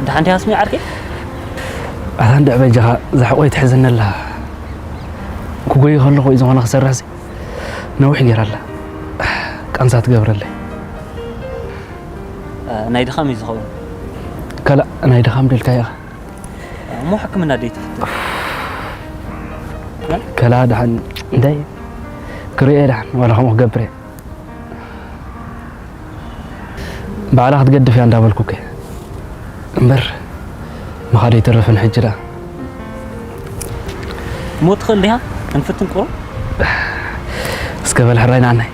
ደሓን ዲኻ ስሚ ዓርከይ? ኣታ እንድዕ በጃኻ እዛ ሕቖይ ትሕዘኒ ኣላ። ክጎይ ከለኹ እዩ ዝኾነ ክሰርሕሲ ነዊሕ ገይራ ኣላ። ቃንዛ ትገብረለይ። እ፣ ናይ ድኻም እዩ ዝኸውን። ከላእ ናይ ድኻም ደልካ ኢኻ። እሞ ሕክምና ደይ ትፍትን? ከላእ ደሓን እንታይ ክርእየ ደሓን ዋላ ከምኡ ክገብር እየ። ባዕላ ክትገድፍ እያ እንዳበልኩ እኮ እምበር ምኻድ ኣይተርፍን ሕጂ ደኣ። ሞት ትኽእል ዲኻ? ክንፍትን ቁሩብ። እስከ በል ሕራይ ንዓናይ።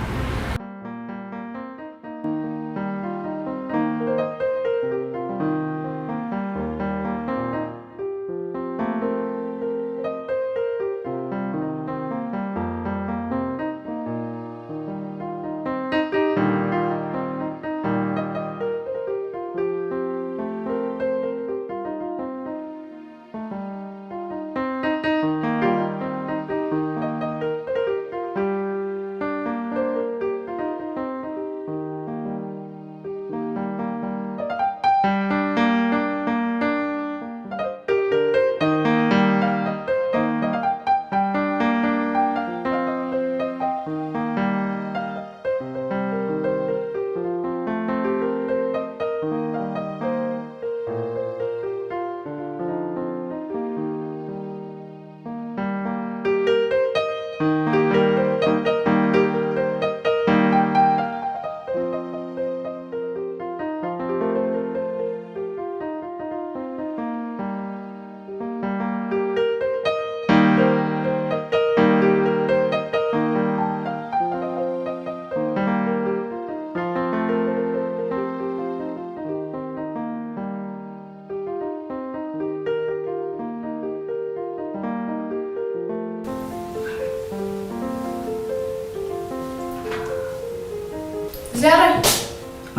ዘረ፣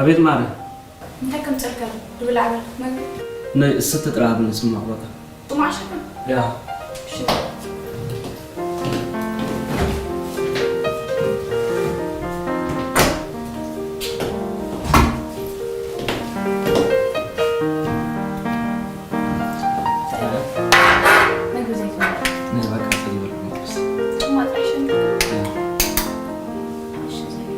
ኣቤት ማረ። እንታይ ከምፅእልካ? ድብላዕ በል፣ መግቢ። ናይ እስቲ ጥራሕ ኣብኒ ፅማቕ ቦታ። ጥማዕ ሸከም? ያ። እሺ። መግቢ ዘይትበልዕ? ናይ በቃ ጸጊበልኩም መግብስ። ጥማዕ ጥራሕ ሸም? ያ። እሺ፣ ዘይ።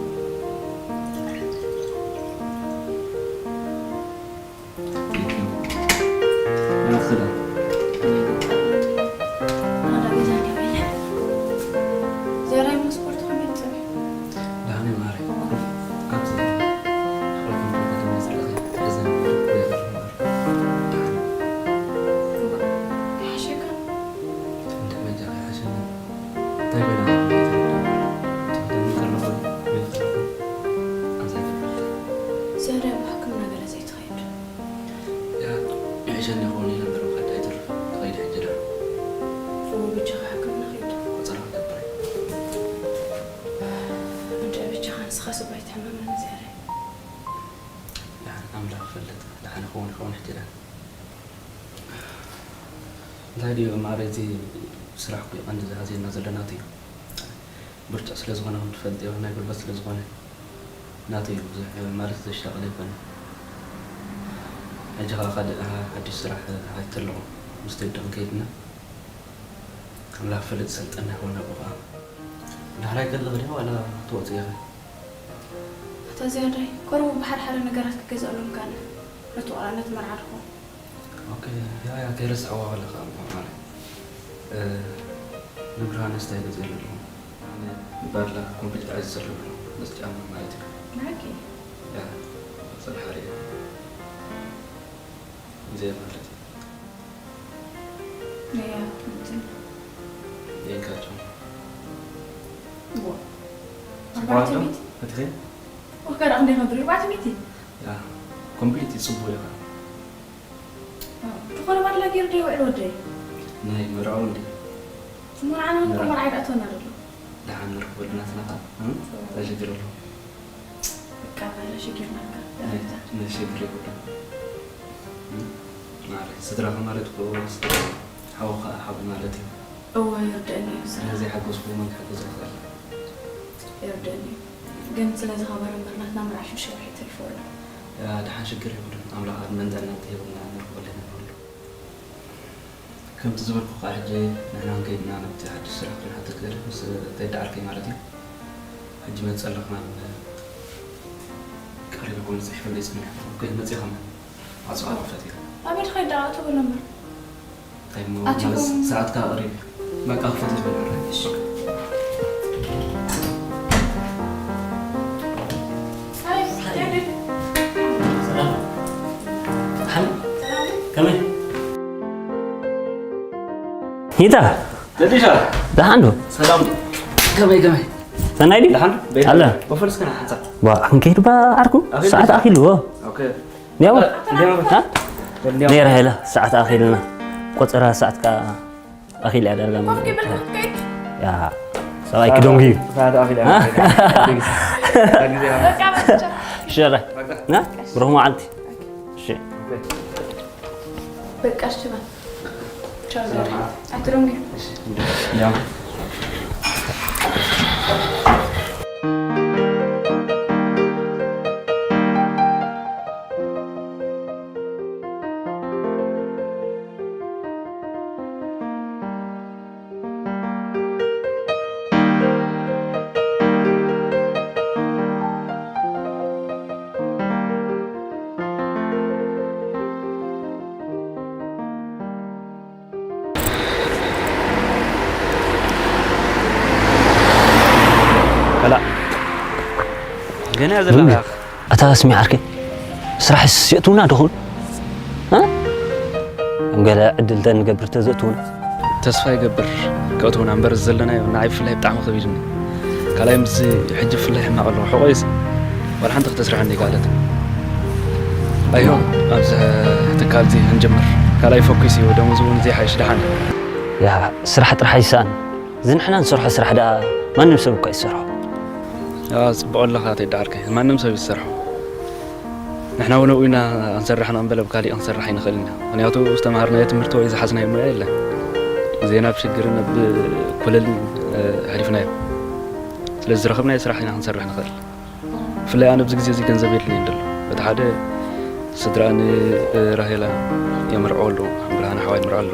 ዘረ፣ ኣብ ሕክምና ገለ ዘይትኸይድ? ያ፣ ይሕሸኒ ይኸውን ኢለ እምበር፣ ምኻድ ኣይተርፍን። ትኸይድ ሕጂ ዶ? እወ፣ በጃኻ ሕክምና ኸይድ። ቆጸራ ክገብር እየ። እንድዒ በጃኻ ንስኻስ እባ ኣይትሕመመኒ ዘረ። ደሓን ኣምላኽ ይፈልጥ። ደሓን ይኸውን ይኸውን ሕጂ ዶ? እንታይ ድዩ ማዕረ፣ እዚ ስራሕ እኮ እዩ ቀንዲ ዝሓዘና ዘሎ ናቱ እዩ። ብርቱዕ ስለ ዝኾነ ከም ትፈልጥዮ፣ ናይ ጉልበት ስለ ዝኾነ ናተይ እዩ ብዙሕ ማለት ዘሻቕል ኣይኮነን። ሕጂ ኸኣ ካልእ ሓድሽ ስራሕ ሓቲተ ኣለኹ። ምስ ቴዲ ክንከይድ ኢና። ኣምላኽ ፍልጥ ሰልጠና ይኸውን ኣብኡ ኸኣ። ዳሕራይ ከለኺ ድዩ ዋላ ትወጽኢ ኢኺ? ኣታ ዝያዳይ፣ ቆርቡ ብሓደ ሓደ ነገራት ክገዝኣሎም ካለ ነቲ ቆልዓ ነቲ መርዓ ድኾ? ኦኬ፣ ያ፣ ያ፣ ከይረስዕዋ ከለኻ እሞ ማለት፣ እ፣ ንብርሃን እንታይ ገዚኤ ኣለኹ? ባድላ ኮምፕሊት ዓዚ ዘለዎ ነዚ ጫማ ማለት እዩ። ናኪ? ያ፣ ጽንሓሪ እዩ። እዚኣ ማለት እዩ። ያ፣ እንትን። የንካቸው። ዋ። ጽቡቕ ኣሎ? ኣርባዕተ ሚእቲ? እቲ ኸ? ወከራ እንደ ነብሪ ኣርባዕተ ሚእቲ? ያ፣ ኮምፕሊት እዩ፣ ጽቡቕ እዩ ኸዓ። ዝኾነ ባድላ ገይሩ ዶ ይውዕል ወደይ? ናይ መርዓዊ እንዴ? እሞ ንዓና እውን መርዓ። እኮ መርዓ ይኣትወና ዘሎ። ደሓን ንረኽበሉ ናትና ኸዓ፣ እ? ኦ። እንታይ ሽግር ኣለዎ? በቃ፣ ባለ ሽግር ናካ። ናይ፣ ናይ ሽግር የብሉን። እ? ማለት፣ ስድራኻ ማለት እኮ ስድራ፣ ሓውኻ ሓው ማለት እዩ። እወ፣ ይርድእኒ እዩ፣ ስራ። ስለዚ ሓገዝኩ፣ መን ክሕግዞ ይኽእል? ይርድእኒ እዩ። ግን ስለዚ ኸባር እምበር ናትና መርዓ ሽዱሽተ ወርሒ ተሪፍዎ ኣሎ። ደሓን ሽግር የብሉን። ኣምላኽ ዕድመን ጥዕናን እንተሂቡና ንረኽበሉ ኢና ንብሉ። ከምቲ ዝበልኩኻ ሕጂ ንሕና ክንከይድና ናብቲ ሓድሽ ስራሕ ክንሓትት ገለ ምስ ቴዲ ዓርከይ ማለት እዩ። ሕጂ መጸለኹ ናብ ቃል ኢልኩም ጽሒፈለይ ጽኒሑ። ኦኬ፣ መጺኻ መን? ዓጽዋ ክፈት ኢኻ። ኣበይ ትኸይድ ደኣ? ኣቶ በሎ እምበር። እንታይ እሞ ኣቲ ማለት ኮም- ሰዓትካ ቀሪብ እዩ። በቃ ክፈት ዝበል። ሃይ፣ ቴዲ። ሰላም። ደሓን? ሰላም። ከመይ? ሂታ። ደዲሻ። ደሓን ዶ? ሰላም። ከመይ፣ ከመይ? ሰናይ ድዩ? ደሓን? ቤት ኣለ። ወፈል እስከ ንሓንሳብ። ዋ፣ ክንከይድ ባ ዓርኩ? ኣኺሉ። ሰዓት ኣኺሉ፣ ኦ። ኦኬ። ኒያው? እ፣ እንዲያው። ሃ? እንዲያው። ነይራ ሄላ፣ ሰዓት ኣኺልና። ቆጸራ ሰዓት ከኣ ኣኺል እያ ዳርጋ። ኮፍ ክብል ክትከይድ? ያ፣ ሰብኣይ ክዶንጊ እዩ። ሰዓት ኣኺል እያ። ሃ? ግዜ፣ ግዜ። በቃ፣ በቃ። ሸረ። በቃ። ና? ብሩኽ መዓልቲ። እሺ። ኦኬ። በቃ፣ እሺ፣ በል። ቻው፣ ዛሬ። ሰላም። ኣትሮም ግን። እሺ፣ እንዲያው። ከላእ። ገና እያ ዘላ ምን? ከኣ። ኣታ ስሚ ዓርከይ፣ ስራሕ የእትውና ዶ ኹን? እ? ከም ገለ ዕድል እንተ ንገብር ተዘእትውና። ተስፋ ይገብር ከእትውና እምበር ዘለናዮ ንዓይ ብፍላይ ብጣዕሚ ከቢድኒ። ካልኣይ ምስዚ ሕጂ ብፍላይ ሕማቕ ኣለኹ። ሕቖይሲ ዋላ ሓንቲ ክተስርሐኒ ኣይከኣለትን። ኣይሆ ኣብዚ ትካል እዚ ክንጅምር ካልኣይ ፎኪስ እዩ። ደሞዝ እውን ዘይሓይሽ ደሓን። ያ ስራሕ ጥራሕ ይሰኣን። እዚ ንሕና ንሰርሖ ስራሕ ደኣ ማንም ሰብ እኳ ይሰርሖ። ኣዎ፣ ጽቡቕ ኣለኻ ቴዲ ዓርከይ። ማንም ሰብ ይሰርሖ። ንሕና እውን ኣብኡ ኢና ክንሰርሕ ንቕንበለ ብካሊእ ክንሰርሕ ኣይንኽእልን ኢና። ምኽንያቱ ዝተምሃርናዮ ትምህርቲ ወይ ዝሓዝናዮ ሞያ የለን። ግዜና ኣብ ሽግርን ኣብ ኩለልን፣ እ፣ ኣሕሊፍናዮ። ስለዚ ዝረኸብናዮ ስራሕ ኢና ክንሰርሕ ንኽእል። ብፍላይ ኣነ ኣብዚ ግዜ እዚ ገንዘብ የድልየኒ ዘሎ። በቲ ሓደ ስድራ ን-፣ ራሄላ የመርዕዎ ኣለዉ። ብርሃነ ሓዋይ ይምርዖ ኣሎ።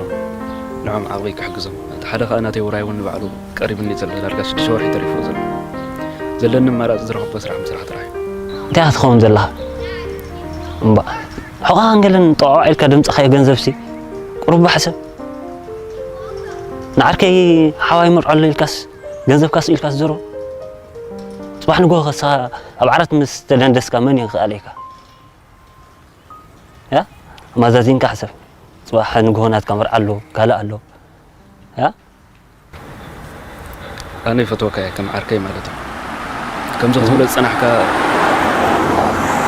ንዖም ዓቕበይ ክሕግዞም። በቲ ሓደ ከኣ ናተይ ውራይ እውን ንባዕሉ ቀሪቡኒ ዘሎ። ዳርጋ ሽዱሽተ ወርሒ ተሪፍዎ ዘሎ። ዘለኒ ኣማራጺ ዝረኸብኩዎ ስራሕ ምስራሕ ጥራሕ እዩ። እንታይ ኢኻ ትኸውን ዘለኻ? እምባእ፣ ሕቖኻን ገለን ጠቕዖ ኢልካ ዘምጻእካዮ ገንዘብሲ ቁሩብ ሕሰብ። ንዓርከይ ሓዋይ ይመርዖ ኣሎ ኢልካስ ገንዘብካ ስኢልካ ትዘርቦ? ጽባሕ ንግሆ ከሳ ኣብ ዓራት ምስ ተደንደስካ መን እዩ ክኣልየካ? ያ? ኣማዛዚንካ ሕሰብ። ጽባሕ ንግሆ ናትካ መርዓ ኣሎ፣ ካልእ ኣሎ። ያ? ኣነ ይፈትወካ እየ ከም ዓርከይ ማለት እዩ። ከምዚ ክትብሎ ዝጸናሕካ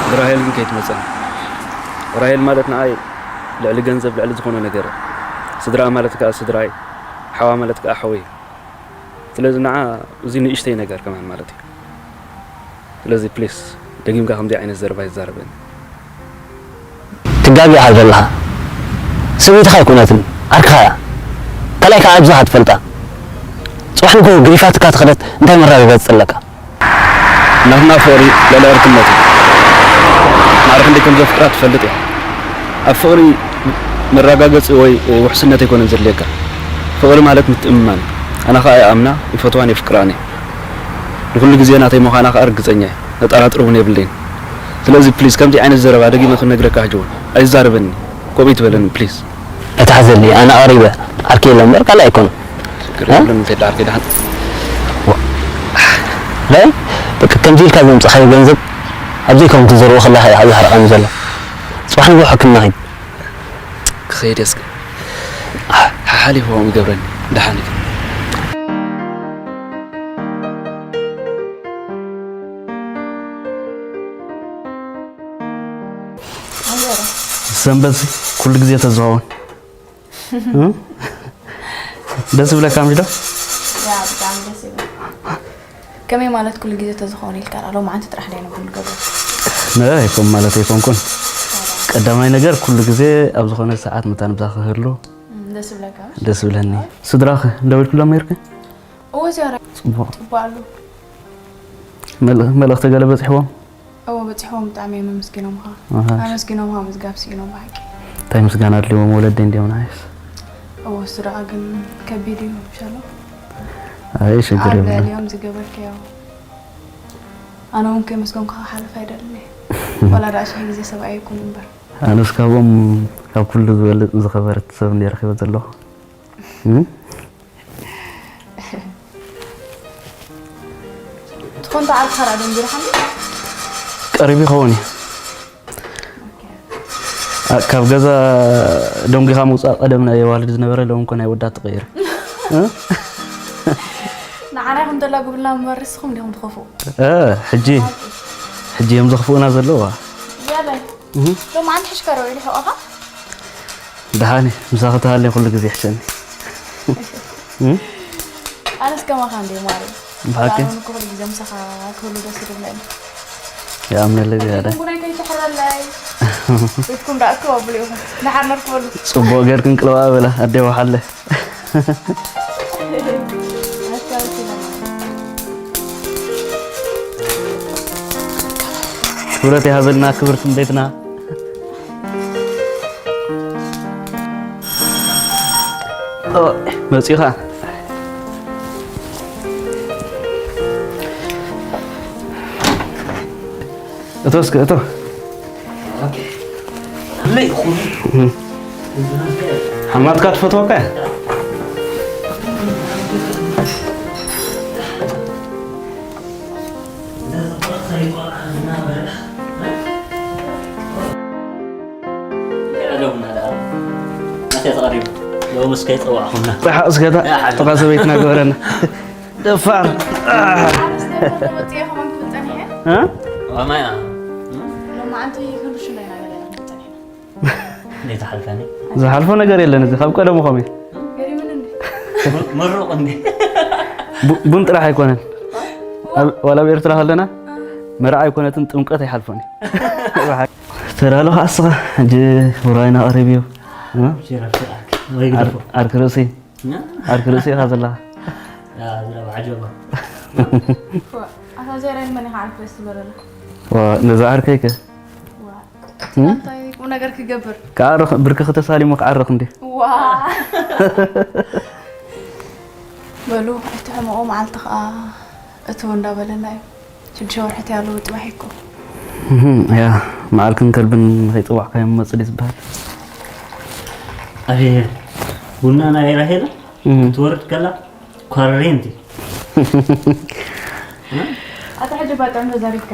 ብራሄል ግን ከይትመጸኒ። ራሄል ማለት ንዓይ ልዕሊ ገንዘብ፣ ልዕሊ ዝኾነ ነገር እያ። ስድራ ማለት ከኣ ስድራይ፣ ሓዋ ማለት ከኣ ሓወይ እዩ። ስለዚ ንዓ እዚ ንእሽተይ ነገር ከማን ማለት እዩ። ስለዚ ፕሊስ ደጊምካ ከምዚ ዓይነት ዘረባ ይዛረበኒ። ትጋገ ኢኻ ዘለኻ። ሰበይትኻ ኣይኮነትን፣ ዓርክኻ እያ። ካልኣይ ከኣ ኣብዚኻ ትፈልጣ። ጽባሕ ንግሆ ገዲፋትካ ትኸደት እንታይ መረጋገጺ ኣለካ? ናትና ፍቕሪ ልዕሊ ዕርክነት እዩ። ማዕረ ክንደይ ከም ዘፍቅራ ትፈልጥ እያ። ኣብ ፍቕሪ መረጋገጺ ወይ ውሕስነት ኣይኮነን ዘድልየካ። ፍቕሪ ማለት ምትእምማን እዩ። ኣነ ኸኣ ይኣምና፣ ይፈትዋን የፍቅራን እየ። ንኹሉ ግዜ ናተይ ምዃና ኸኣ ርግጸኛ እየ። ዘጠራጥር እውን የብለይን። ስለዚ ፕሊዝ ከምዚ ዓይነት ዘረባ ደጊመ ክነግረካ ሕጂ እውን ኣይዛረበኒ። ከምኡ ኣይትበለኒ ፕሊዝ። ኣይትሓዘለይ፣ ኣነ ኣቕሪበ ዓርከይ ኢለ እምበር ካልእ ኣይኮነን። ሽግር እ? የብሉን፣ እንተ ደኣ ዓርከይ ደሓን። ዋ። ራይ፣ በቃ ከምዚ ኢልካ ዘምጻኻዮ ገንዘብ ኣብ ዘይከውን ክትዘርቦ ከለኻ እዩ ዝሓርቐኒ ዘሎ። ጽባሕ ንግሆ ሕክምና ኺድ። ክኸይድ እየ እስከ። ሓሓሊፉ ከምኡ ይገብረኒ። ደሓን እዩ። ሰንበት ኩሉ ግዜ ተዝኸውን። እ? ደስ ይብለካ ምሽ ዶ? ያ፣ ብጣዕሚ ደስ ይብል። ከመይ ማለት ኩሉ ግዜ ተዝኸውን ኢልካ ደኣ? ሎማዓንቲ ጥራሕ ዶ ኢና ንገብሮ? ነ፣ ኣይኮን ማለት ኣይኮንኩን። ቀዳማይ ነገር ኩሉ ግዜ ኣብ ዝኾነ ሰዓት መታን ምሳኻ ክህሉ እም፣ ደስ ይብለካ ምሽ? ደስ ይብለኒ። ስድራኸ ደዊልክሎም ነይርኪ? እወ፣ ዝያራ ጽቡቕ። ጽቡቕ ኣሎ። መል-፣ መልእኽቲ ገለ በጺሕዎም? እዎ በፂሕዎም ብጣዕሚ እዮም ኣመስጊኖምኻ። ኣሃ። ኣመስጊኖምኻ ምዝጋብ ስኢኖም ብሓቂ። እንታይ ምስጋና ኣድልዎም፣ ወለደይ እንዲዮም ናይስ። እዎ እሱ ደኣ ግን ከቢድ እዩ። ሻሎ ኣይ ሽግር ኣብ የብሉን። ልዕሊኦም ዝገበርካዮ ኣነ እውን ከመስገንኩኻ ክሓልፍ ኣይደልን እየ። ዋላ ደኣ ሽሕ ግዜ ሰብኣይ ይኩን እምበር። ኣነስ ካብኦም ካብ ኩሉ ዝበልፅ ዝኸበረት ሰብ እንደ ረኺበ ዘለኹ። እም? ትኾን ተዓርካ ራእዶም ቢርካ እንዲ ቀሪቡ ይኸውን እዩ። ኣ- ካብ ገዛ ደንጒኻ ምውፃእ ቀደም ናይ ኣዋልድ ዝነበረ ሎም እኮ ናይ ወዳት ተቐይሩ። እ? ንዓና ይኹን ተላጉብልና ምበር ርስኹም ዲኹም ትኸፍኡ። እ፣ ሕጂ ሕጂ እዮም ዘኽፍኡና ዘለዋ። ያለ እህ። ሎም ኣንድ ሕሽከ ረው ኢሉ ሕቆኻ ደሓን ምሳኺ ተሃልየ ኩሉ ግዜ ይሕሸኒ። እም? ኣነስ ከማኻ እንደ ማሪ ብሓቂ? ኩሉ ግዜ ምሳኻ ክህሉ ደስ ይብለኒ። ይኣምነለይ ዝያዳ። ቡናይ ከይትሕረለይ። ቤትኩም ደኣ እኮ ኣብሉ ኢኹም። ደሓር ነርክበሉ። ጽቡቕ ጌርክን ቅልዋ በላ ኣደይ ወሓለ። ክብረት ይሃበልና ክብርትን ቤትና። ኦ፣ መጺኻ። እቶ እስከ እቶ። ሓማትካ ትፈትወካ እያ። ሎምስ ከይፀዋዕኹምና። ሓቅ ስገታ ጥቓ ሰበይትና ገበረና። ደፋር። ሎማዓንቲ ክንርሽኖ ኢና ገለ ክንፀኒሕና ዘይተሓልፈኒ ዝሓልፎ ነገር የለን። እዚ ካብ ቀደሙ ኸም እዩ። ምሩቕ እንዲ ቡ- ቡን ጥራሕ ኣይኮነን። ኣብ- ዋላ ኣብ ኤርትራ ከለና መርዓ ኣይኮነትን ጥምቀት ኣይሓልፎን እዩ። ተዳሎ ከዓ እስኻ ሕጂ ውራይና ቀሪብ እዩ። እ? ወይ ግደፎ ዓር- ዓርኪ ርእሲ ዓርኪ ርእሲ ኢኻ ዘለኻ። ዝረብ ዓጀባ ኣታ ዘይራይ መን ኢኻ ዓርኪ ርእሲ ትበለላ? ዋ፣ ነዛ ዓርከይከ እንታይ ቁም ነገር ክገብር ክዓርኽ ብርክኺ ተሳሊሙ ክዓርኽ እንዲ ዋ በሉ እቲ ሕመቑ መዓልቲ ከዓ እትው እንዳበለና እዩ ሽዱሽተ ወርሒ ተያለዉ ጥባሕ ይኮ እህም፣ ያ መዓልክን ከልብን ከይፅዋዕካዮም መፅእ ድዩ ዝበሃል። ኣቤ ቡና ናይ ራሄል እህም። ትወርድ ከላ ኳረሬንቲ ኣታ ሕጂ ባጥዕም ተዛሪብካ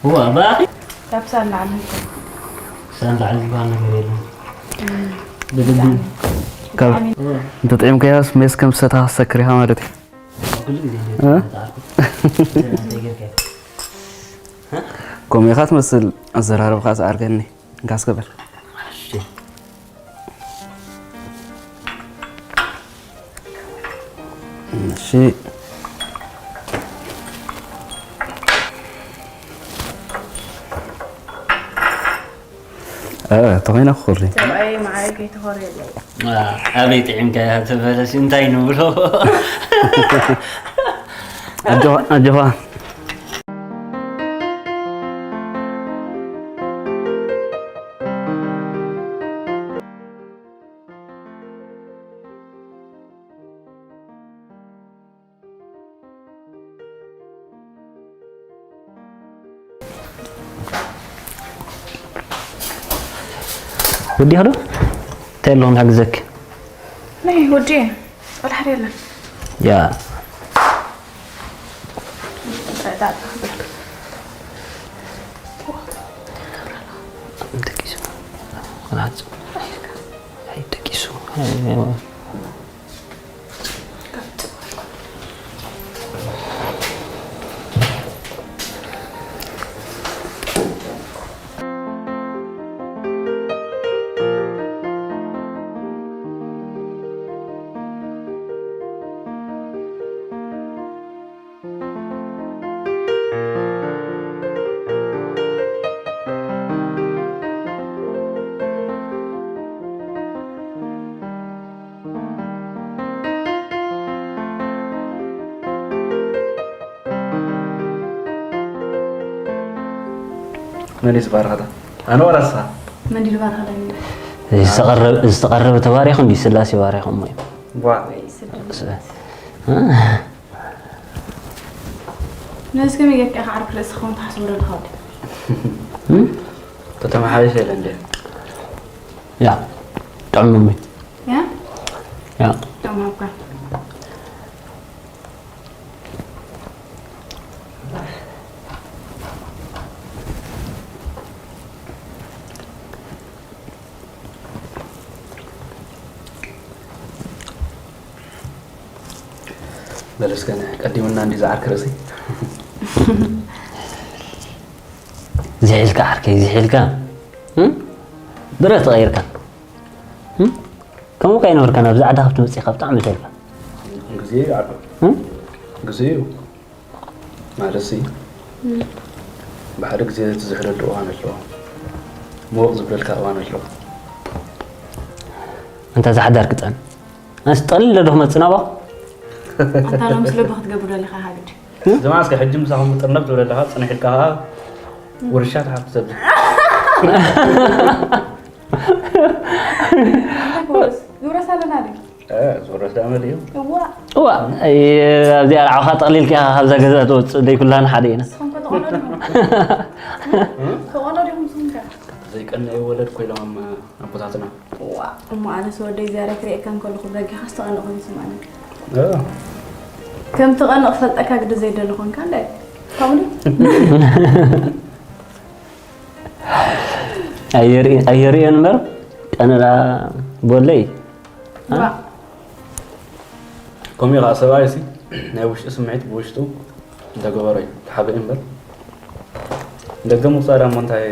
እዋ ብኣኺ ካብ ሳል ንዓል ህልካ ሳንላዕ ዝበሃል ነገር የለን ብልቢ ካብ እንተጥዒምካያስ ሜስ ከም ዝሰታ ሰክሪኻ ማለት እዩ። ኩሉ ግዜ እ? ከምኡ ኢኻ ትመስል ኣዘራርብኻ ዝኣርገኒ እንካስ ክብል እሺ እ፣ ተኾይና ክኹሪ ሰብኣይ መዓረይ ከይተኾርየለይ ኣበይ ጥዒምካ ተበለሲ እንታይ ንብሎ ኣጆኻ ኣጆኻ ወዲኻ ዶ እንታይ ኣለኹ ንሕግዘክ ናይ ወዲ ቆልሓ የለን ያ ደቂሱ ደቂሱ መን እዩ ዝባርኸታ? ኣነ ዋላ ንስኻ? መን ድዩ ዝባርኸለኒ? ዝተቐረበ ዝተቐረበ ተባሪኹ እንዲ ስላሴ ባሪኹም ወይ? ቧ። ወይ ስድሪ። ነዚ ከመይ ጌርካ ኢኻ ዓርኪ ርእሲ ክኸውን ትሓስቦ ዘለኻ ወዲ? እም? ተተመሓየሸ ኢለ እንድየ። ያ፣ ጥዑም እምቢ። ያ? ያ። ጥዑም ሃብካ። በል እስከ ቀዲሙና እንዲ ዝዓርክ ርእሲ። ዝሒልካ ዓርከይ፣ ዝሒልካ። እም? ብረት ተቐይርካ። እም? ከምኡ ከ ኣይነበርካን፣ ኣብዚ ዓዲ ካብ ትመጽእ ኢኻ ብጣዕሚ ተልካ። ግዜ እዩ ዓዱ። እም? ግዜ እዩ። ማለትሲ፣ እም። ብሓደ ግዜ ትዝሕለሉ እዋን ኣሎ። ሞቕ ዝብለልካ እዋን ኣሎ። ኣንታ እዛ ሓዳር ክጸን። ኣነስ ጠቕሊለ ዶ ክመጽእ ናባኹ? ኣንታ ሎምስ ልቢ ክትገብር ዘለኻ ሃግድ። እም? ዘማ እስከ ሕጂ ምሳኹም ጥርነፍ ትብል ኣለኻ፣ ጽንሕ ኢልካ ኸኣ ውርሻ ትሓፍስ ዘብዚ። እንታይ ክወርስ? ዝውረስ ኣለና ድዩ? እ፣ ዝውረስ ደኣ መሊኡ። እዋ። እዋ፣ ኣይ፣ ኣብዚኣ ንዓኻ ጠቕሊልካ ኢኻ ካብዛ ገዛ ትወጽእ፣ ደይ ኩላህና ሓደ ኢና። ንስኹም ከ ትቐንኡ ዲኹም? እም? ትቐንኡ ዲኹም ንስኹም ከ? ዘይቀነየ ወለድ ኮይኖም ኣቦታትና። እዋ፣ እሞ ኣነስ ወደይ ዛሬ ክርእየካ እንከለኹ በጊኻ ዝተቐነኹ ይስምዓኒ። እ። ከም ትቐንእ ክፈልጠካ ግዲ ዘይደሊ ኾንካ እንደ። ከምኡ ድዩ? ኣየርኢ-፣ ኣየርእዮን እምበር ቀነዳ ቦለይ። ዋ። ከምኡ እዩ ኸዓ ሰብኣይ ሲ ናይ ውሽጢ ስምዒት ብውሽጡ እንተገበሮ እዩ ተሓቢኡ እምበር ደገ ምውፃእ ዳሞ እንታይ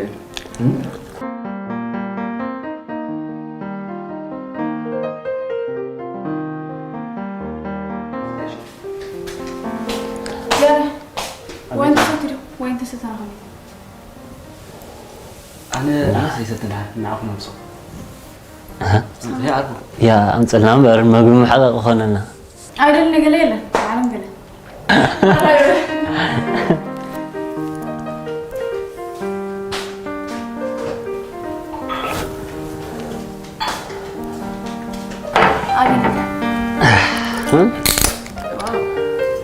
ገለ ወይን ትሰቲ ዶ? ወይን ትሰቲ ዶ? ኣነ፣ ኣነስ ኣይሰትን ደሓን ንዓኹም ኣምጽኡ። ኣሃ። ይኣርጉ። ያ፣ ኣምጽልና እምበር፣ መግቢ መሓቐቂ ኮነና። ኣይደልን ገለ የለን፣ ዓለም ገለ። ኣግኝተ። እም? ዋው።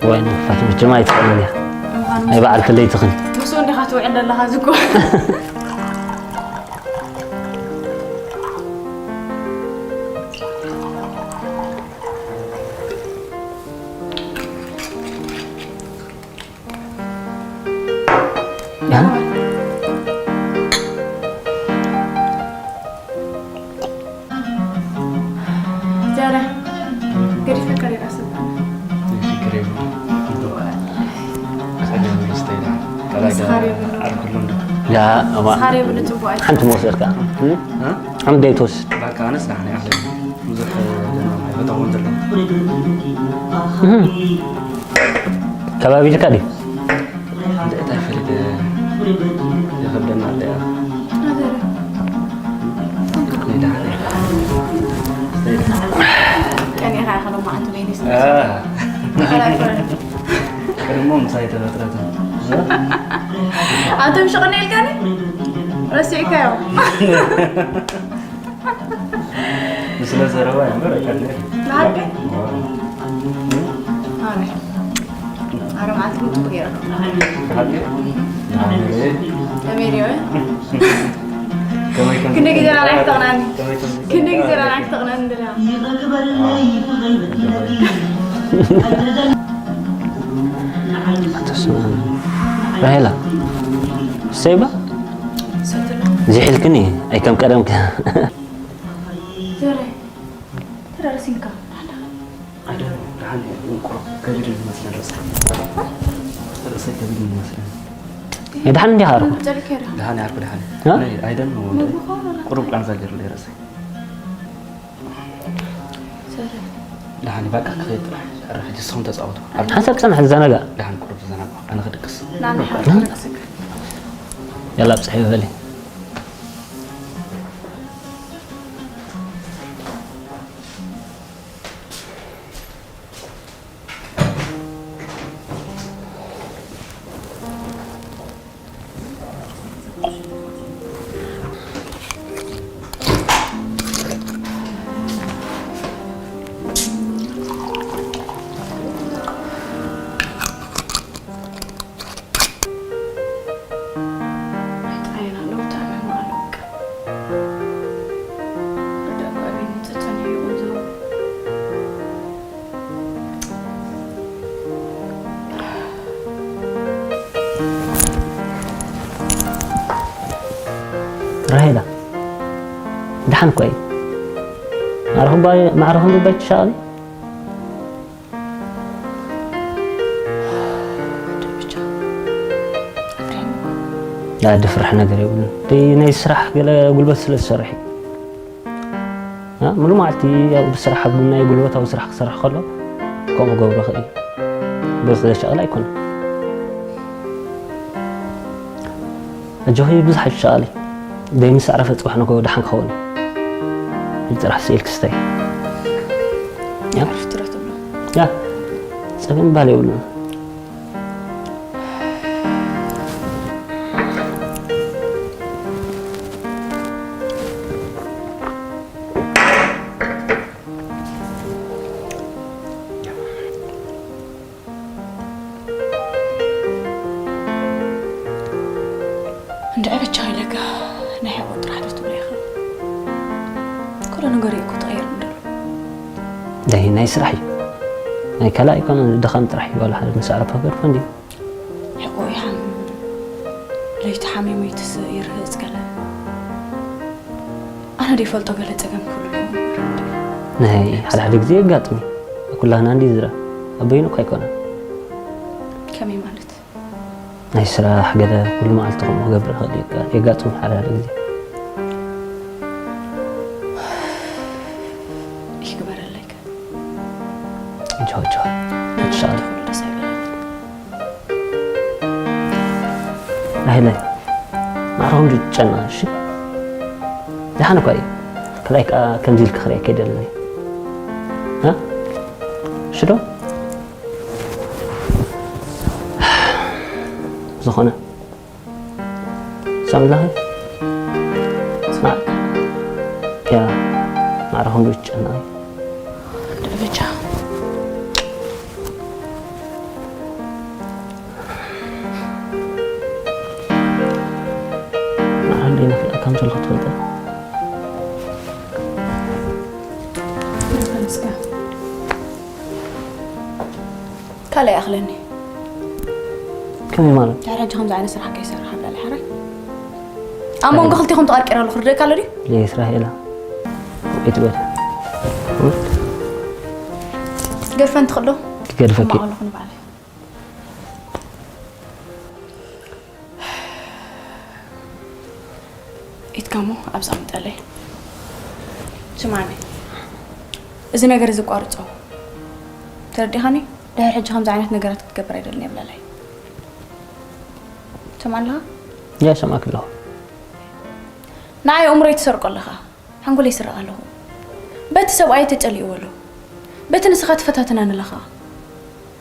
ወይ ንፋት መቸም ኣይትፈልጥን እያ። ምዃኑ ናይ በዓልቲ ለይትኽን። ምስኡ እንዲኻ ትውዕል ዘለኻ ዝኮ። እ? ዛራ፣ ገዲፈካ ዲኻ ስልጣን? ችግር የብሉን። ጸገም የብሉን፣ ስተይ ደሓን። ንስኻ ዶ የብሉን? ዓርኩሉ እንዶ። ያ፣ እዋ። ንስኻ ዶ የብሉን፣ ጽቡቕ ኣይኮነን። ሓንቲ መውሰድ ከኣ። እ? እ? ሓንቲ ደይ ትወስድ። በቃ፣ ኣነስ ደሓን እየ፣ ኣሕለኒ። ብዙሕ፣ እ፣ በጣም ወንጀል ነው። እህ። ከባቢ ኢልካ ድዩ? እንታይ ፈሊጠ ይኸብደና ኣሎ። ናይ ደሓን እየ። ቀኒኻ ኢኻ ሎማዓንቲ ናይ ደስ አ። ቅድሞ ምሳይ ተፈጥረት። ኣንተ ምሽ ቀኒ ኢልካኒ? ረሲዕካዮ። ንስለ ዘረባ እምበር ኣይቀርን'የ። ብሓቂ? ኣረ። ኣረ፣ መዓልቲ ግን ጽቡቕ ገይረ። ብሓቂ? ኣሜን። ኣሜን ድዩ? ከመይ ከም ክንደይ ግዜ ራእይ ክተቕናኒ? ከመይ ከም ክንደይ ግዜ ራእይ ክተቕናኒ እንደላ? ኣንተስ ራሄላ፣ ሰይባ? ሰትሎ። ዝሒልክኒ፣ ኣይ ከም ቀደምክ። ዘረ፣ ተደረሲንካ። ኣደ፣ ደሓን እየ፣ ግን ቁሩብ ከቢድ እዩ ዝመስለኒ ርእሰይ። ርእሰይ ከቢድ እዩ ዝመስለኒ። ደሓን እንዲኻ ኣርኩ? ጨርኬ ዶ? ደሓን እየ ኣርኩ፣ ደሓን እየ። እ? ኣነ ኣይደን፣ ምግቢ ኸኣ ቁሩብ ቃንዛ ገይሩለይ ርእሰይ። ሰረ። ደሓን እየ፣ በቃ ክኸይድ ጥራሕ። ኧረ፣ ሕጂ ንስኹም ተጻወቱ። ሓንሳብ ጽናሕ፣ ዝዘናጋዕ። ደሓን ቁሩብ ዝዘናጋዕ። ኣነ ክድቅስ። ንኣና ሓንቲ ክድቅስካ። ያላ፣ ኣብጽሐዮ በሊ። ራሄላ፣ ደሓን እኮ እዩ። ማዕረ ክንባ-፣ ማዕረ ክንድባይ ትሻቐሊ? ያ፣ ድፍራሕ ነገር የብሉን። እቲ ናይ ስራሕ ገለ ጉልበት ስለ ዝሰርሕ እዩ። እ፣ ሙሉ መዓልቲ ኣብ ስራሕ፣ ኣብ ናይ ጉልበታዊ ስራሕ ክሰርሕ ከሎ ከምኡ ገብሮ ይኽእል እዩ። ጉልበት ዘሻቕል ኣይኮነን። ኣጆኺ፣ ብዙሕ ኣይትሻቐሊ። ደይ ምስ ኣዕረፈ ጽባሕ ንግሆ ደሓን ክኸውን እዩ። ኢድ ጥራሕ ስኢል ክስታይ። ያ። ዕረፍቲ ዶ ትብሎ? ያ። ጸገም ባል የብሉን። እንድዒ በጃ ኢለካ ናይ ሕቖ ጥራሕ ዶ ትብሎ ኢኻ? ኩሉ ነገር እዩ እኮ ተቐይሩ እንድሉ። ናይ፣ ናይ ስራሕ እዩ። ናይ ካልእ ኣይኮነን፣ ድኻም ጥራሕ እዩ። ዋላ ሓደ ምስ ኣዕረፈ ገድፎ እንድዩ። ሕቖ ይሓም፣ ለይቲ ሓሚሙ ይትስእ ይርህጽ ገለ። ኣነ ደይፈልጦ ገለ ጸገም ክህሉ ኣለዎ እምበር። ናይ ሓደ ሓደ ግዜ የጋጥም እዩ። ኩላህና እንዲ ዝረ-፣ ኣብ በይኑ እኮ ኣይኮነን። ከመይ ማለት? ናይ ስራሕ ገለ ኩሉ መዓልቲ ከምኡ ክገብር ይኽእል እዩ። የጋጥም ሓደ ሓደ ግዜ። ይግበረለይ ከ? ጆ፣ ጆ፣ ንዓይ ኢንሻኣላህ። ትኹሉ ደስ ኣይበለኒ። ኣህለ፣ ማዕረ ክንዱ ትጨነቕ፣ እሺ? ደሓን እኳ እዩ። ካልኣይ ከኣ ከምዚ ኢልካ ክርእየካ ኣይደልን እየ። እ? እሺ ዶ? ዝኾነ። ሳምላኸ? ማ-፣ ያ፣ ማዕረ ክንዱ ትጨነቕ እዩ። ደረጃ። ንዓንዲ ነፍልጠካ እንተሎ ክትፈልጠ። ካልእ ይኣኽለኒ። ከመይ ማለት? ድሕሪ ሕጂ ከምዚ ዓይነት ስራሕ ከይሰርሕ ኣብላዕሊ ሓራይ። ኣብ መንጎ ክልቲኹም ተቐርቂረ ኣለኹ፣ ርደካ ኣሎ ድዩ? ለይ ስራሕ ኢላ። ቤት ቤት። ገድፈን ትኽእሎ? ክገድፈኪ። እማ ኣለኹ ንባዕለይ። ኢድካ እሞ ኣብዛ ኣምጠለይ። ስማዕኒ፣ እዚ ነገር እዚ ቋርጾ። ተረዲኻኒ? ድሕሪ ሕጂ ከምዚ ዓይነት ነገራት ክትገብር ኣይደልን እየ ብለለይ። ትሰምዕ ኣለኻ? ያ፣ ይሰምዓኪ ኣለኹ። ንዓይ ኣእምሮይ ትሰርቆ ኣለኻ። ሓንጎለይ ይስረቕ ኣለኹ። በቲ ሰብኣይ ተጨሊእዎ ኣለኹ። በቲ ንስኻ ትፈታተናኒ ኣለኻ።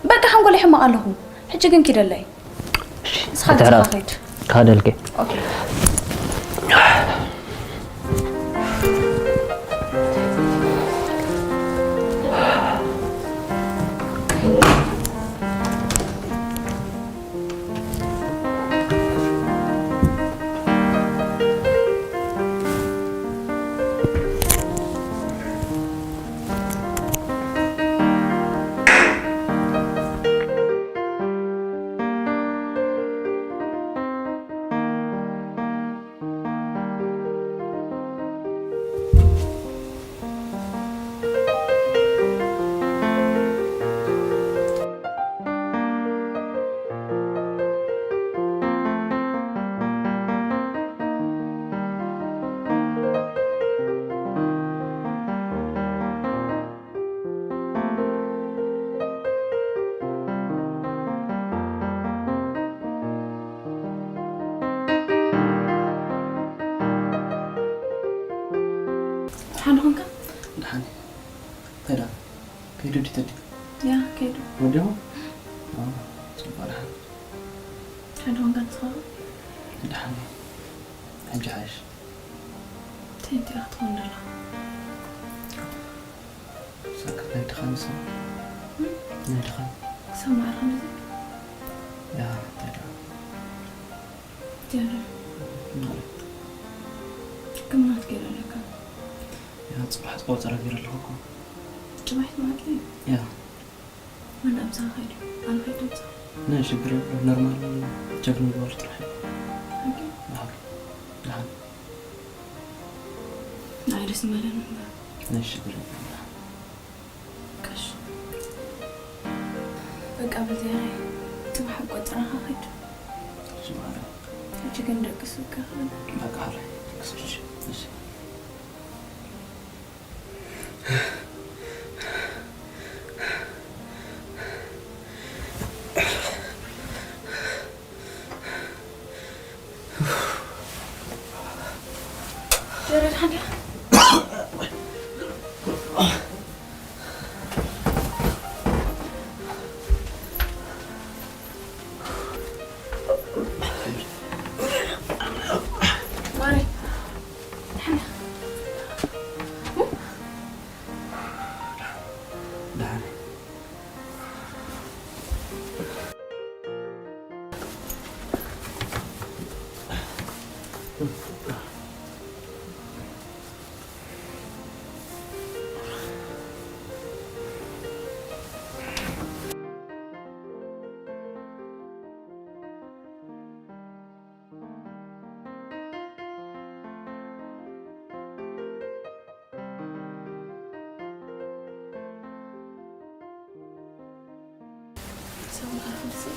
በቃ ሓንጎለይ ሕማቕ ኣለኹ። ሕጂ ግን ኪደለይ። እሺ፣ ንስኻ ኣትሕራቕ። ንስኻ ኸይድ። ክኸደልኪ። ኦኬ። ደሓን ኾንካ? ደሓን እየ። እንታይ ደኣ? ከይዱ ድዩ ተዲ? ያ፣ ከይዱ። ወዲኹም? ኣዎ፣ ጽቡቕ ደሓን። ደሓን ኾንካ ንስኻ? ደሓን እየ። ሕጂ ሓይሽ? እንታይ እንታይ ክትኾን ደላ? ሳክት ናይ ድኻም ይሰማዕ። እም? ናይ ድኻም። ክሰማዕ ከምዚ? ያ፣ እንታይ ደኣ? ጀረ። ማለት? ግምናት ገይረ ኣለካ። ያ፣ ጽባሕ ቆጸራ ገይረ ኣለኹ እኮ። ጽባሕ ትመዓልቲ? ያ። መን ኣብዛ ኸይዱ? ኣነ ኸይዱ ኣብዛ? ናይ ሽግር የብሉን፣ ኖርማል ቸክ ምግባር ጥራሕ እዩ። ኦኬ። ብሓቂ። ደሓን። መረን እምበር። እሺ፣ ችግር የለም። ቀሽ። በቃ በዚያ ላይ ትምሓብ ቆጽራኻ ኸይድ። እሺ፣ ማርያም። ሕጂ ግን ደቅስ በቃ ክብል። በቃ፣ ሕራይ፣ ደቅስ። እሺ፣ እሺ። ደረድ ሓንዳ። ማሪ። ሓንዳ። ደሓን። ሰው ጋር ምስል።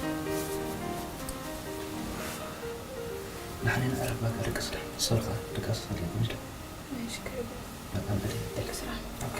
ንሓነ ንዕረፍ፣ በቃ ድቅስ ዶ። ሶሪ፣ ድቅስ፣ ድቅስ። እሺ፣ ክረብ። በጣም በደንብ። ድቅስ ራ። ኦኬ።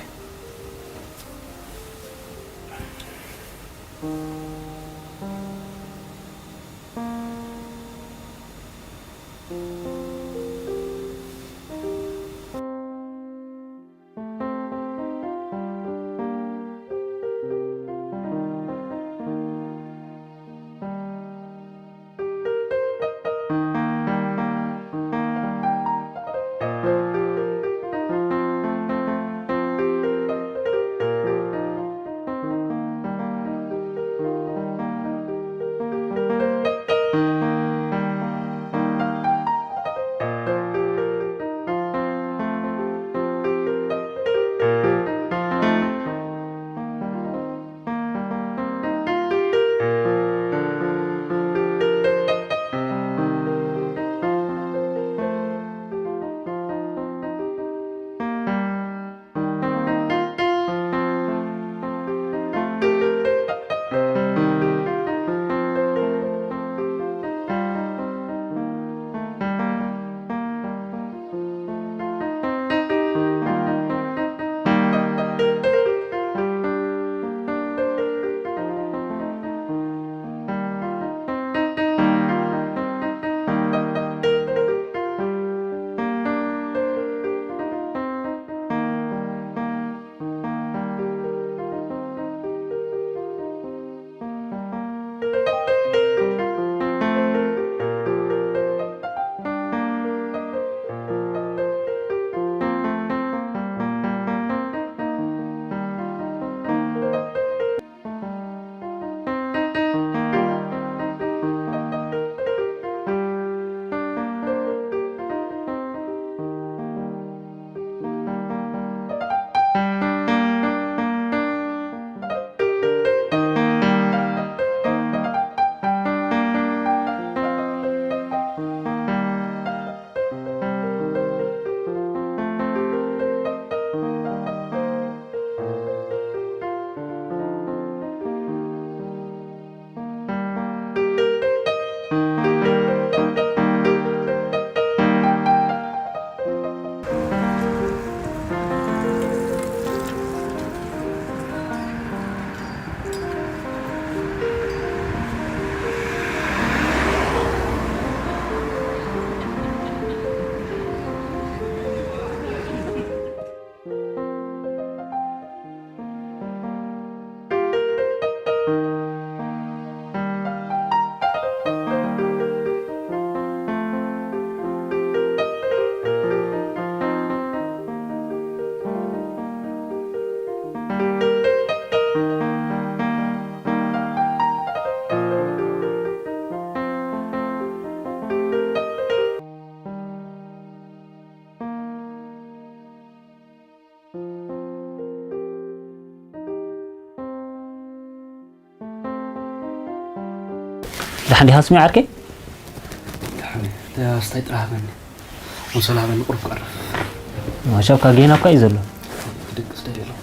ደሓን ዲኻ ስሜ ዓርከይ? ደሓን እየ። ኣስታይ ጥራሕ ሃበኒ። ኣንሶላ ሃበኒ፣ ቁሩብ ክዕርፍ። ማሻብካ ጌና እኳ እዩ ዘሎ። ክድቅስ ደልየ ኣለኹ።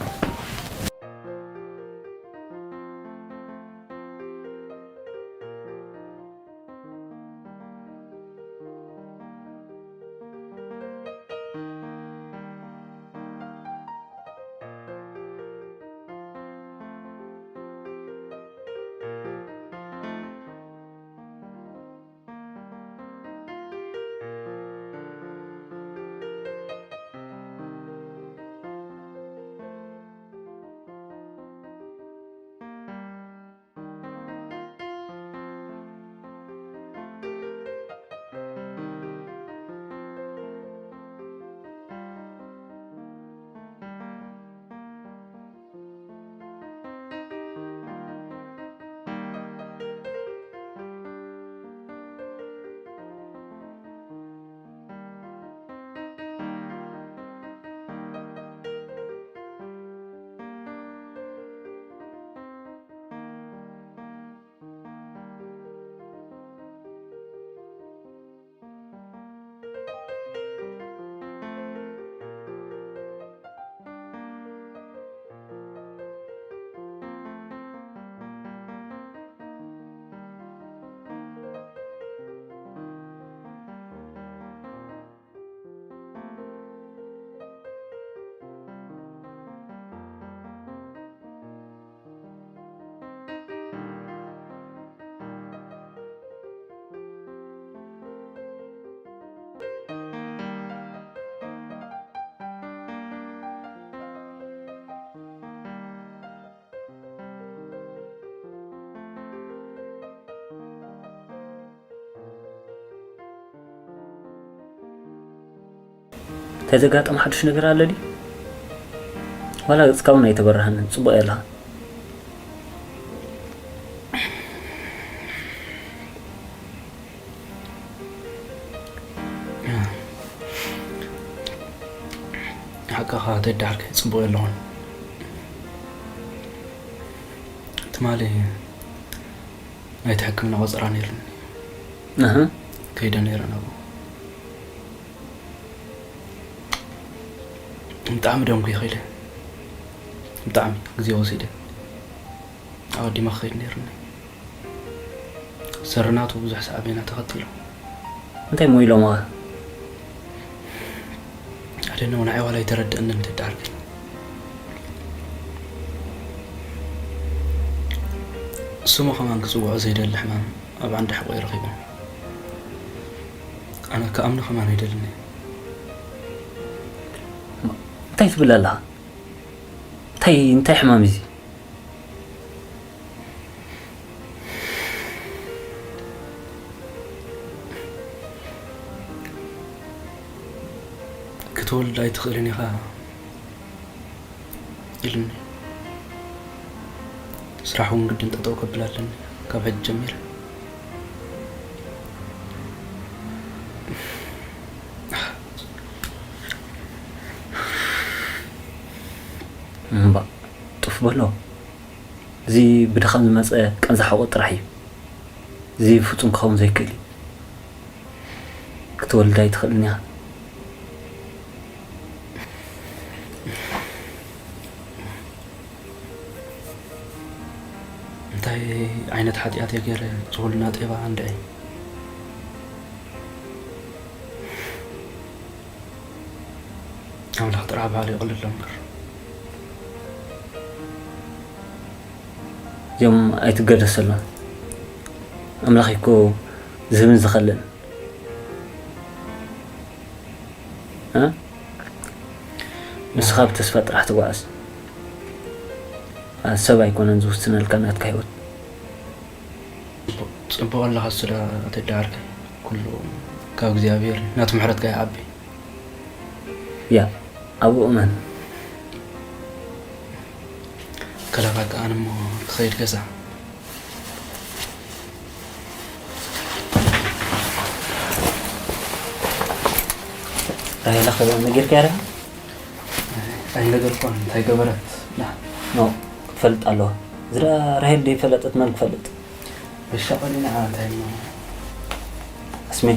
እንታይ ዘጋጠመ ሓድሽ ነገር ኣሎ ድዩ? ዋላ ገጽካ እውን ኣይተበራህንን፣ ጽቡቕ እያ ኣለኻ። ሓቅኻ ተዳርክ ጽቡቕ የለኹን። ትማሊ ናይቲ ሕክምና ቆጸራ ነይሩኒ። ኣህ። ከይደ ነይረ ናብኡ። ብጣዕሚ ደንጉየ ከይደ። ብጣዕሚ ግዜ ወሲደ። ኣቐዲመ ክኸይድ ነይሩኒ። ሰረናቱ ብዙሕ ሳዕቤናት ኣኸቲሉ። እንታይ እሞ ኢሎምኻ? ኣደነ ንዓይ ዋላ ኣይተረድአንን ተዳርገ። ስሙ ከማን ክጽውዖ ዘይደሊ ሕማም ኣብ ዓንዲ ሕቖይ ረኺቦም። ኣነ ክኣምኖ ከማን ኣይደልን እየ። እንታይ ትብል ኣለኻ? እንታይ፣ እንታይ ሕማም እዩ እዚ? ክትወልድ ኣይትኽእልን ኢኻ ኢሉኒ። ስራሕ እውን ግድን ጠጠው ከብል ኣለኒ ካብ ሕጂ ጀሚረ። እምባ፣ ጡፍ በሎ። እዚ ብድኻም ዝመጸ ቃንዛ ሕቖ ጥራሕ እዩ። እዚ ፍጹም ክኸውን ዘይክእል እዩ። ክትወልድ ኣይትኽእልን ኢኻ። እንታይ ዓይነት ሓጢኣት እየ ገይረ? ዝኹልና ጤባ እንድዒ። ኣምላኽ ጥራሕ ባዕሉ የቕልሎ እምበር። እዚኦም ኣይትገደሰሎም። ኣምላኽ እኮ ዝህብን ዝኸልእን። እ? ንስኻ ብተስፋ ጥራሕ ትጓዓዝ። እ፣ ሰብ ኣይኮነን ዝውስነልካ ናትካ ህይወት። ጽቡቕ ኣለኻ ስለ ኣተዳሃርከይ። ኩሉ ካብ እግዚኣብሔር ናቱ ምሕረት ከኣ ይዓቢ። ያ፣ ኣብኡ እመን። ከላባካ ኣነ እሞ ክኸይድ ገዛ። ራሄላ ከ ነጊርካያ ዲኻ? ኣይነገርኳን፣ እንታይ ገበረት? ና። ኖ፣ ክትፈልጥ ኣለዋ። ዝራ ራሄል ደይፈለጠት መን ክፈልጥ? በሻ ቀሊና፣ እንታይ እሞ? ኣስሜ፣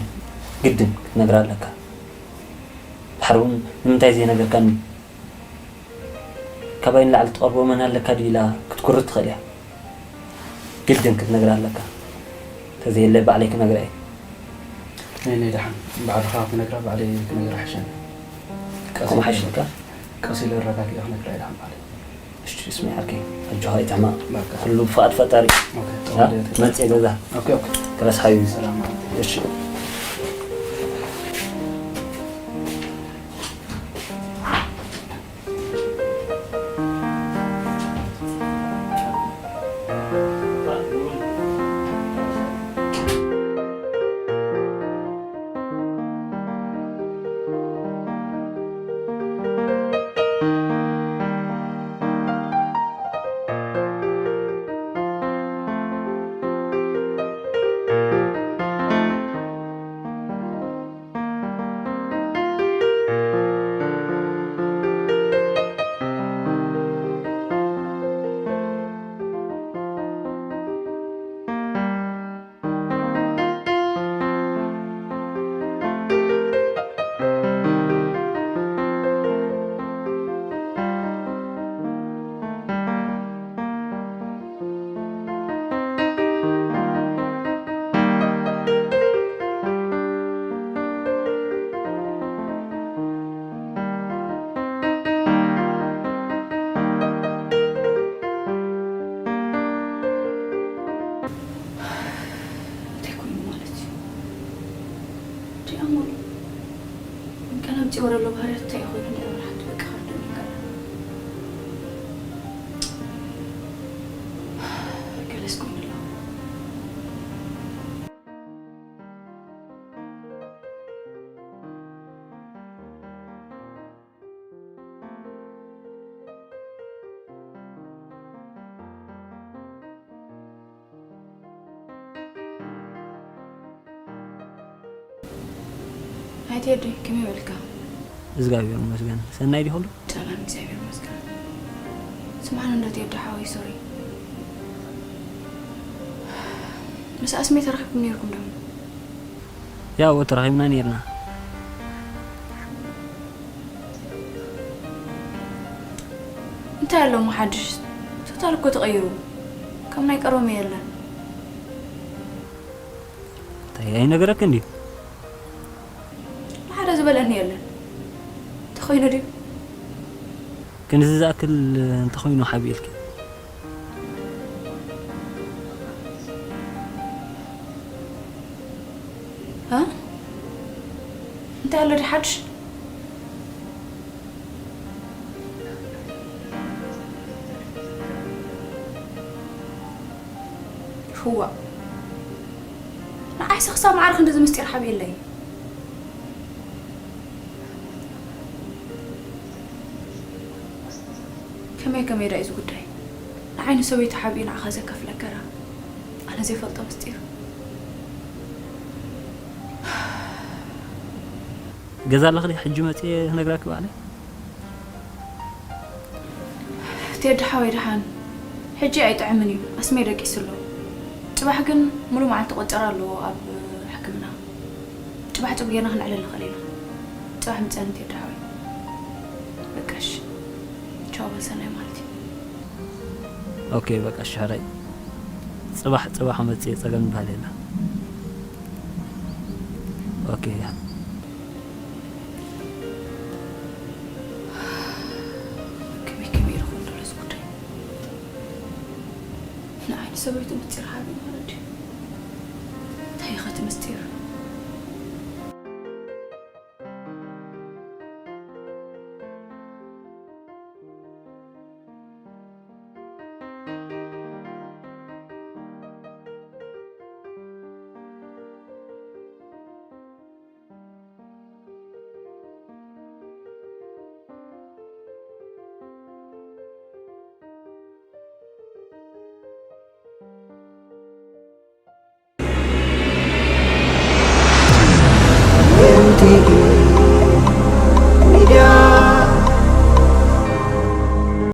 ግድን ክትነግራ ኣለካ። ድሓር እውን ንምንታይ ዘይነገርካኒ? ካባይ ንላዕሊ ትቐርቦ መን ኣለካ ድዩ ኢላ ክትኩርት ትኽእል እያ። ግድን ክትነግራ ኣለካ። እንተዘየለ ባዕለይ ክነግራ እየ። ነይ ነይ ደሓን ባዕልኻ ክነግራ ባዕለይ ክነግራ ይሕሸኒ። ቀስ ከምኡ ኢለ ሓይሽልካ? ቀስ ኢለ ኣረጋጊኣ ክነግራ እየ ደሓን ባዕለይ። እሺ ስሚ ዓርከይ ኣጆኻ ይጥዕማ። በቃ። ኩሉ ብፍቓድ ፈጣሪ። ኦኬ፣ ያ፣ ጠዋለ መጽእ ገዛ። ኦኬ፣ ኦኬ። ክረስሓዩ። ሰላም ማለት። እሺ። እንታይ ኮይኑ ማለት እዩ? እንታይ ኣሞሉ? ገና ኣምፂኦ ዘሎ ባህርያት እንታይ እዩ ኮይኑ? እንታይ ይበል ሓንቲ በቃ ከርድኡኒ ይከኣል። ገለስ ኮይኑ ኣሎ። ኣይ ቴዲ፣ ከመይ በልካ? እግዚኣብሔር ይመስገን። ሰናይ ድዩ ኩሉ? ሰላም፣ እግዚኣብሔር ይመስገን። ስምዓኒ እንዶ ቴዲ ሓወይ፣ ሶሪ። ምስ ኣስሜ ተራኺብኩም ነይርኩም ዶ? ያው ተራኺብና ነይርና። እንታይ ኣሎ እሞ ሓድሽ? ቶታል እኮ ተቐይሩ። ከም ናይ ቀደሙ የለን። እንታይ ኣይነገረክን ድዩ? ንሓደ ዝበለኒ የለን። እንተኾይኑ ድዩ? ክንዚ ዝኣክል እንተኾይኑ ሓቢእልኪ። እ? እንታይ ኣሎ ድዩ ሓድሽ? ህዋ። ንዓይሲ ክሳብ ማዕረ ክንድዚ ምስጢር ሓቢእለይ። ከመይ ከመይ ዳ እዩ እዚ ጉዳይ? ንዓይ ንሰበይቱ ሓቢኡ ንዓኻ ዘከፍለካ ዳ? ኣነ ዘይፈልጦ ምስጢር። ገዛ ኣለኽሊ ሕጂ መፅየ ክነግራኪ ባዕለይ። ቴዲ ሓወይ ደሓን፣ ሕጂ ኣይጥዕምን እዩ፣ ኣስሜ ደቂሱ ኣሎ። ጽባሕ ግን ሙሉ መዓልቲ ቆጸራ ኣለዎ ኣብ ሕክምና። ጽባሕ ጽቡቅ ጌርና ክንዕልል ንኽእል ኢና። ጽባሕ ምጸኒ ቴዲ ሓወይ። በቃ እሺ። ቻው፣ በል ሰናይ ማለት እዩ። ኦኬ፣ በቃ እሺ፣ ሕራይ። ጽባሕ፣ ጽባሕ መጽእ ጸገም ዝበሃል የለን። ኦኬ፣ ያ። ከመይ፣ ከመይ ኢሉ ክኾን ደሎ እዚ ጉዳይ? ንዓይ ንሰበይቱ ምስጢር ሃቢ ማለት ድዩ? እንታይ ኢኸ እቲ ምስጢር?